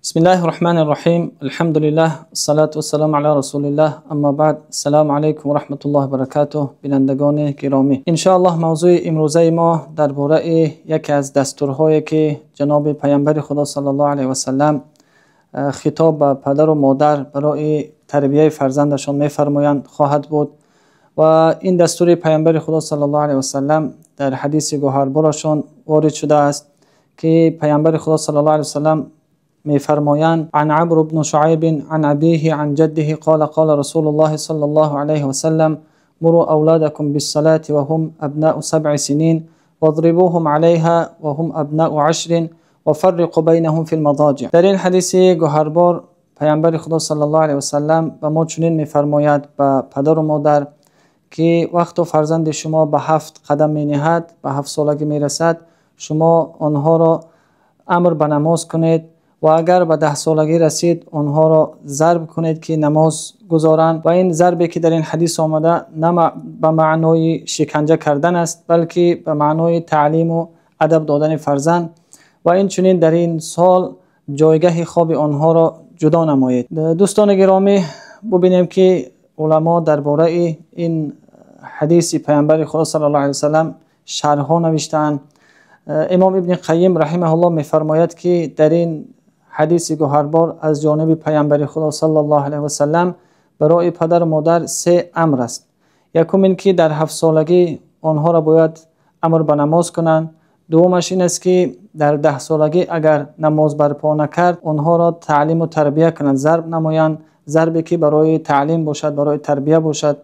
Бисмиллаҳир Раҳмонир Раҳим. Алҳамдулиллаҳ, салату вассаламу ала расулиллаҳ. Аммо баъд. Ассалому алайкум ва раҳматуллоҳи ва баракатуҳ. Бинандагони гиромӣ, иншоаллоҳ мавзӯи имрӯзаи мо дар бораи яке аз дастурҳое ки ҷаноби Паёмбари Худо саллаллоҳу алайҳи васаллам хитоб ба падару модар барои тарбияти фарзандашон мефармоянд хоҳад буд. Ва ин дастури Паёмбари Худо саллаллоҳу алайҳи васаллам дар ҳадиси гавҳарборашон ворид шудааст ки Паёмбари Худо саллаллоҳу алайҳи васаллам мефармоянд: عن عمرو بن شعيب عن أبيه عن جده قال قال رسول الله صلى الله عليه وسلم مروا أولادكم بالصلاة وهم أبناء 7 سنين واضربوهم عليها وهم أبناء 10 وفرقوا بينهم في المضاجع. در این حدیث گوهربار پیامبر خدا صلی الله علیه و سلم به ما چنین میفرماید به پدر و مادر که وقت فرزند شما به 7 قدم مینهد، به 7 سالگی میرسد، شما آنها را امر به نماز کنید و اگر به 10 سالگی رسید آنها را ضرب کنید که نماز گذارند. و این ضربی که در این حدیث آمده نه به معنای شکنجه کردن است، بلکه به معنای تعلیم و ادب دادن فرزند. و این چنین در این سال جایگاه خواب آنها را جدا نمایید. دوستان گرامی، ببینیم که علما درباره این حدیث پیامبر خدا صلی الله علیه و سلم شرح نوشتند. امام ابن قیم رحمه الله میفرماید که در این حدیث گوهربار از جانب پیامبر خدا صلی الله علیه و سلم برای پدر و مادر 3 امر است. یکم این که در 7 سالگی آنها را باید امر به نماز کنند. دومش این است که در 10 سالگی اگر نماز برپا نکرد آنها را تعلیم و تربیه کنند، ضرب نمایند، ضربی که برای تعلیم باشد، برای تربیه باشد.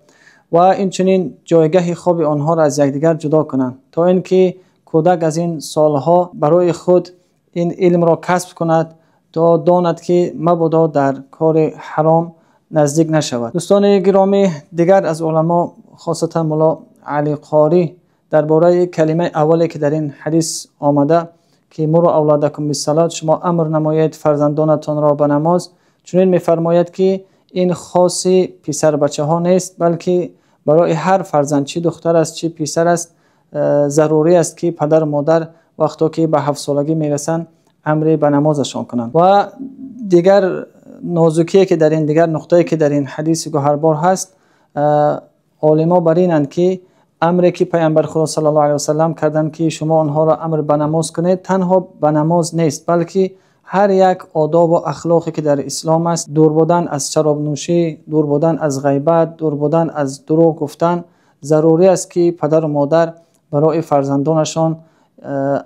و این چنین جایگاه خواب آنها را از یکدیگر جدا کنند تا اینکه کودک از این سالها برای خود این علم را کسب کند تا داند که مبادا در کار حرام نزدیک نشود. دوستان گرامی، دیگر از علما خاصتا مولا علی قاری درباره کلمه اولی که در این حدیث آمده که مروا اولادکم بالصلاه، شما امر نمایید فرزندانتان را به نماز، چنین میفرماید که این خاص پسر بچه ها نیست، بلکه برای هر فرزند، چی دختر است چی پسر است، ضروری است که پدر و مادر وقتی که به 7 سالگی میرسند امر به نمازشان کنند. و دیگر نازکی که در این دیگر نقطه‌ای که در این حدیث گوهربار هست، علما بر اینند که امری که پیامبر خدا صلی الله علیه و سلم کردند که شما آنها را امر به نماز کنید، تنها به نماز نیست، بلکه هر یک آداب و اخلاقی که در اسلام است، دور بودن از شراب نوشی، دور بودن از غیبت، دور بودن از دروغ گفتن، ضروری است که پدر و مادر برای فرزندانشان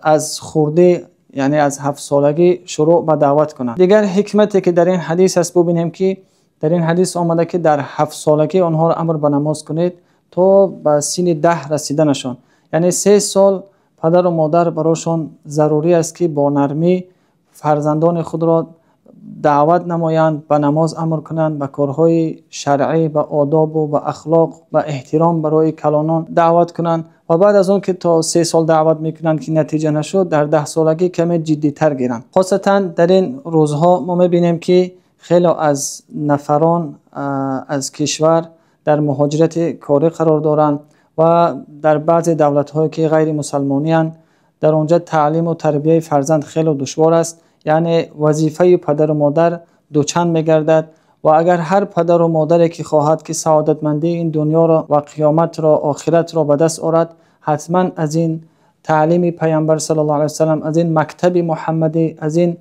از خردی، یعنی از 7 سالگی شروع به دعوت کنند. دیگر حکمتی که در این حدیث است، ببینیم که در این حدیث آمده که در 7 سالگی آنها را امر به نماز کنید تا به سن 10 رسیدنشان، یعنی 3 سال پدر و مادر برایشان ضروری است که با نرمی فرزندان خود را دعوت نمایند، به نماز امر کنند، به کارهای شرعی، به آداب و به اخلاق و احترام برای کلانان دعوت کنند. و بعد از اون که تا 3 سال دعوت میکنند که نتیجه نشد، در 10 سالگی کمی جدی‌تر گیرند. خاصتا در این روزها ما میبینیم که خیلی از نفران از کشور در مهاجرت کاری قرار دارند و در بعضی دولت‌هایی که غیر مسلمانی هستند، در آنجا تعلیم و تربیه فرزند خیلی دشوار است. یعنی وظیفه پدر و مادر دوچند میگردد. و اگر هر پدر و مادری که خواهد که سعادتمندی این دنیا را و قیامت را، آخرت را به دست آورد، حتما از این تعلیم پیامبر صلی الله علیه و سلم، از این مکتب محمدی، از این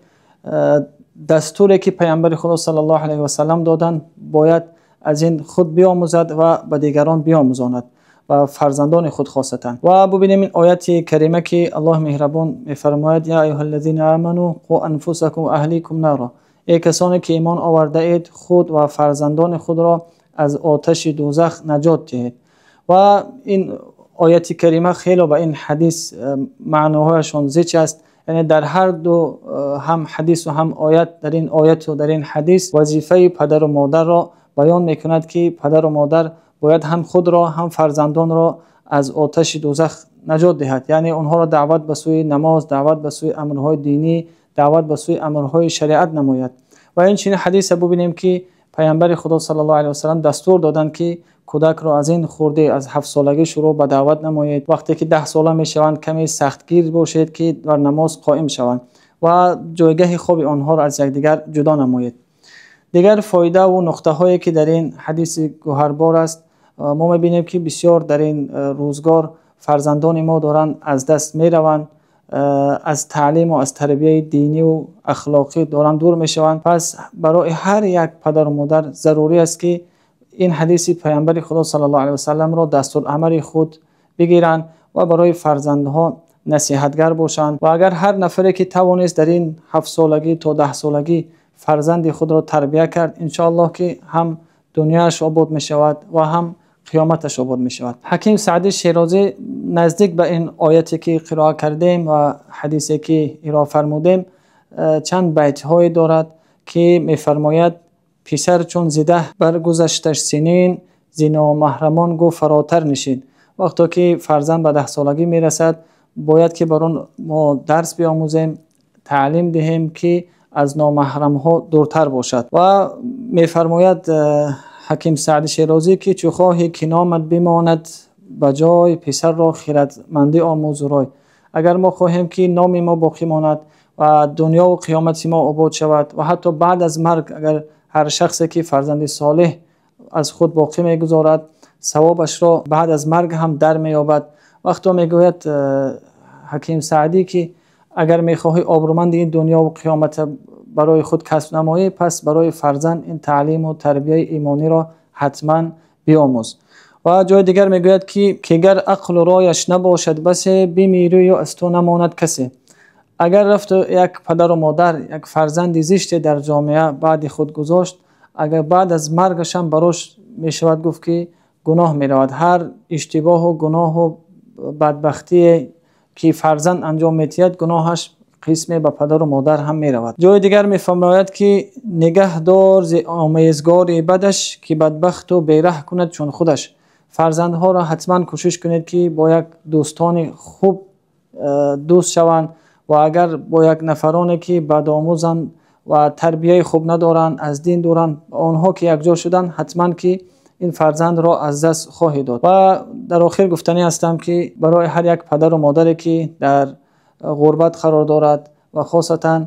دستوری که پیامبر خدا صلی الله علیه و سلم دادند، باید از این خود بیاموزد و به دیگران بیاموزاند و فرزندان خود خاصتا. و ببینیم این آیت کریمه که الله مهربان میفرماید: یا ایها الذین آمنوا قوا انفسکم و اهلیکم نارا. ای کسانی که ایمان آورده اید، خود و فرزندان خود را از آتش دوزخ نجات دهید. و این آیت کریمه خیلی با این حدیث معناهایشان زیچ است. یعنی در هر دو، هم حدیث و هم آیت، در این آیت و در این حدیث وظیفه پدر و مادر را بیان میکند که پدر و مادر باید هم خود را هم فرزندان را از آتش دوزخ نجات دهد. یعنی آنها را دعوت به سوی نماز، دعوت به سوی امرهای دینی، دعوت به سوی امرهای شریعت نماید. و این چنین حدیث ببینیم که پیامبر خدا صلی الله علیه و سلم دستور دادند که کودک را از این خورده از 7 سالگی شروع به دعوت نمایید. وقتی که 10 ساله میشوند کمی سختگیر باشید که بر نماز قائم شوند. ва ҷойгаҳи хоби онҳоро аз якдигар ҷудо намоед. Дигар фоида ва нуқтаҳое ки дар ин ҳадиси гавҳарбор аст, мо мебинем ки бисёр дар ин рӯзгор фарзандони мо доранд аз даст мераванд, аз таълим ва аз тарбияи динӣ ва ахлоқӣ доранд дур мешаванд. Пас барои ҳар як падару модар зарурӣ аст ки ин ҳадиси Паёмбари Худо саллаллоҳу алайҳи васаллам ро дастурулъамали худ бигиранд ва барои фарзандҳо насиҳатгар бошанд. Ва агар ҳар нафаре ки тавонист дар ин 7 солагӣ то 10 солагӣ фарзанди худро тарбия кард, иншоаллоҳ ки ҳам дунёяш обод мешавад ва ҳам қиёматаш обод мешавад. Ҳаким Саъдӣ Шерозӣ наздик ба ин ояте ки қироат кардем ва ҳадисе ки ироа фармудем чанд байтҳое дорад ки мефармояд: писар чун зидаҳ баргузашташ синин, зи номаҳрамон гӯ фаротар нишин. Вақте ки фарзанд ба 10 солагӣ мерасад, бояд ки бар он мо дарс биомӯзем, таълим диҳем ки аз номаҳрамҳо дуртар бошад. Ва мефармояд Ҳаким Саъдӣ Шерозӣ ки чу хоҳӣ ки номат бимонад ба ҷой, писарро хирадмандӣ омӯз рой. Агар мо хоҳем ки номи мо боқӣ монад ва дунё ва қиёмати мо обод шавад ва ҳатто баъд аз марг агар ҳар шахсе ки фарзанди солеҳ аз худ боқӣ мегузорад, савобашро баъд аз марг ҳам дар меёбад. Вақто мегӯяд Ҳаким Саъдӣ ки агар мехоҳӣ обрӯманди ин дунё ва қиёмат барои худ касб намоӣ, пас барои фарзанд ин таълим ва тарбияи имониро ҳатман биомӯз. Ва ҷои дигар мегӯяд ки гар ақлу рояш набошад басе, бимирӣ ё аз ту намонад касе. Агар рафт як падару модар як фарзанди зиште дар ҷомеа баъди худ гузошт, агар баъд аз маргаш ҳам барош мешавад гуфт ки гуноҳ меравад. Ҳар иштибоҳу гуноҳу бадбахтие ки фарзанд анҷом медиҳад, гуноҳаш қисме ба падару модар ҳам меравад. Ҷои дигар мефармояд ки нигаҳ дор зи омезгори бадаш, ки бадбахту бераҳ кунад чун худаш. Фарзандҳоро ҳатман кӯшиш кунед ки бо як дӯстони хуб дӯст шаванд ва агар бо як нафароне ки бадомӯзанд ва тарбияи хуб надоранд, аз дин дуранд, онҳо ки якҷо шуданд, ҳатман ки ин фарзандро аз даст хоҳӣ дод. Ва дар охир гуфтанӣ ҳастам ки барои ҳар як падару модаре ки дар ғурбат қарор дорад ва хосатан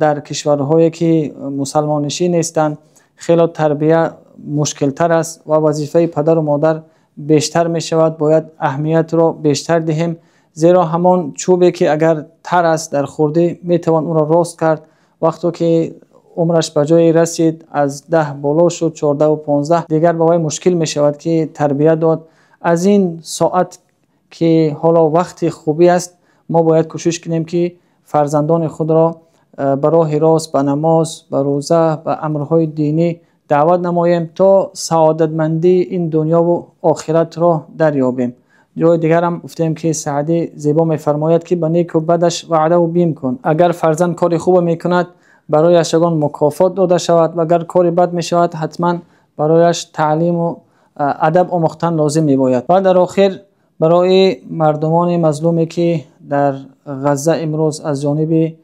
дар кишварҳое ки мусалмоннишин нестанд, хеле тарбия мушкилтар аст ва вазифаи падару модар бештар мешавад. Бояд аҳамиятро бештар диҳем, зеро ҳамон чӯбе ки агар тар аст дар хурдӣ метавон ӯро рост кард. Вақте ки умраш ба ҷое расид, аз 10 боло шуд, 14 ва 15, дигар ба вай мушкил мешавад ки тарбия дод. Аз ин соат ки ҳоло вақти хубӣ аст, мо бояд кӯшиш кунем ки фарзандони худро ба роҳи рост, ба намоз, ба рӯза, ба амрҳои динӣ даъват намоем то саодатмандии ин дунё ва охиратро дарёбем. Ҷои дигарам гуфтем ки Саъдӣ зебо мефармояд ки ба неку бадаш ваъдаву бим кун. Агар фарзанд кори хубе мекунад, барояш ягон мукофот дода шавад ва агар кори бад мешавад, ҳатман барояш таълиму адаб омӯхтан лозим мебояд. Ва дар охир барои мардумони мазлуме ки дар Ғазза имрӯз аз ҷониби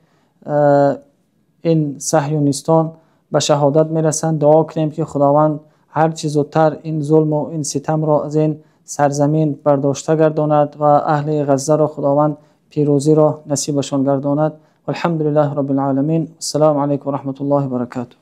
ин саҳюнистон ба шаҳодат мерасанд, дуо кунем ки Худованд ҳар чӣ зудтар ин зулму ин ситамро аз ин сарзамин бардошта гардонад ва аҳли Ғаззаро Худованд пирӯзиро насибашон гардонад. Валҳамдулиллаҳи роббил оламин. Ассалому алайкум ва раҳматуллоҳи ва баракатуҳ.